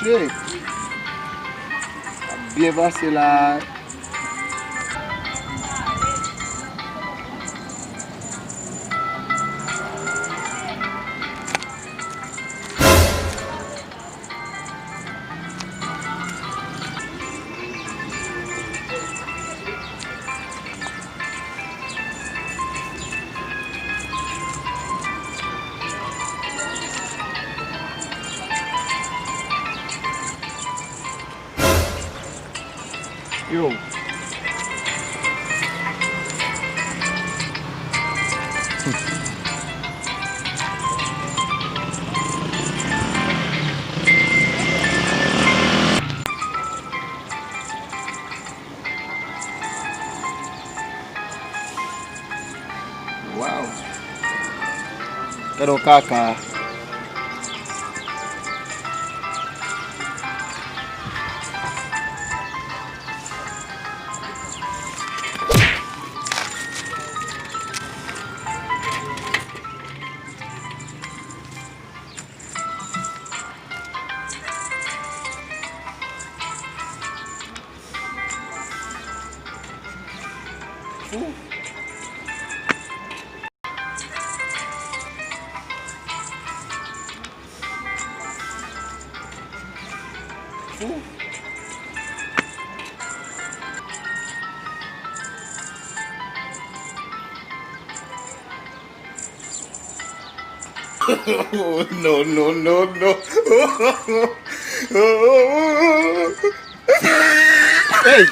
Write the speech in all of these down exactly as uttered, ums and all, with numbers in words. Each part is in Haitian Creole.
Hey, ap byen pase la. Yo. Waw. Gade yon kaka. No, no, no, no. Hey!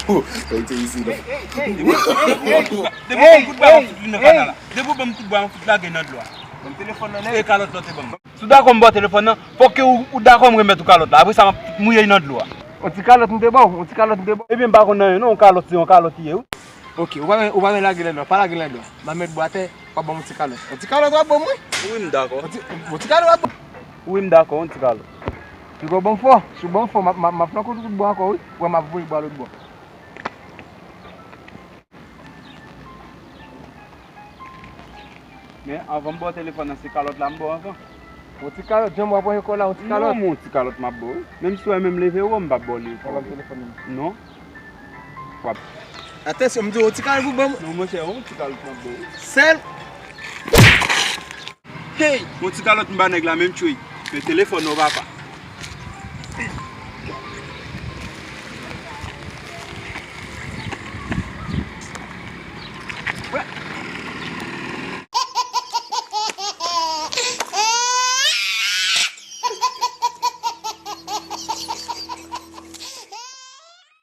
Oh, kòm te isi, non. Depi w ban m kout bwa, m fout li nan kanal la. Depi w ban m kout bwa, m fout lage nan dlo a. Ban m telefòn nan, nèg. E kalòt la w te ban m. Si w dakò m ba w telefòn nan, fòk ke ou, ou dakò m remèt ou kalòt la. Apre sa, m ap mouye l nan dlo a. Yon ti kalòt m te ba w, yon ti kalòt m te ba w. Ebyen, m pa konn anyen non, yon kalòt se yon kalòt li ye, wi. Ok, ou pa, ou pa men lage l nan dlo a, pa lage l nan dlo a. M ap met bwa atè, w ap ban m yon ti kalòt. Yon ti kalòt w ap ban m, wi. Wi, m dakò. Yon ti, yon ti kalòt w ap ban m. Wi, m dakò, yon ti kalòt. Piga w ban m fò, si w ban m fò, m ap, m ap, m ap flanke w tout bò ankò, wi. Wè m ap voye bwa lòt bò. Men anvan m ba w telefòn nan, se kalòt la m ba w anvan. Yon ti kalòt, jan m wè w ap wè kò la, yon ti kalòt. Non, men yon ti kalòt m ap ba w, wi. Menm si w wè menm leve w, m p ap ba w li. Ou pa ban m telefòn nan. Non. W ap. Atansyon, m di w, yon ti kalòt pou ban m. Non, monchè, yon ti kalòt m ap ba w, wi. Sèl. Hey! Yon ti kalòt m ba nèg la, menm tchwi. Men telefòn nan, papa.